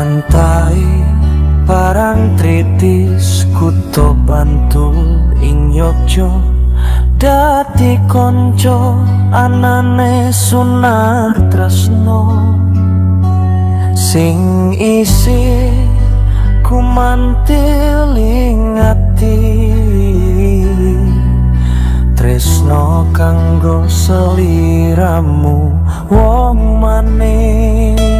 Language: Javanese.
Pantai Parangtritis, Kutha Bantul ing Yogya, dadi kanca anane sunah tresno sing isih kumantil ing ati, tresno kanggo seliramu, wong manis.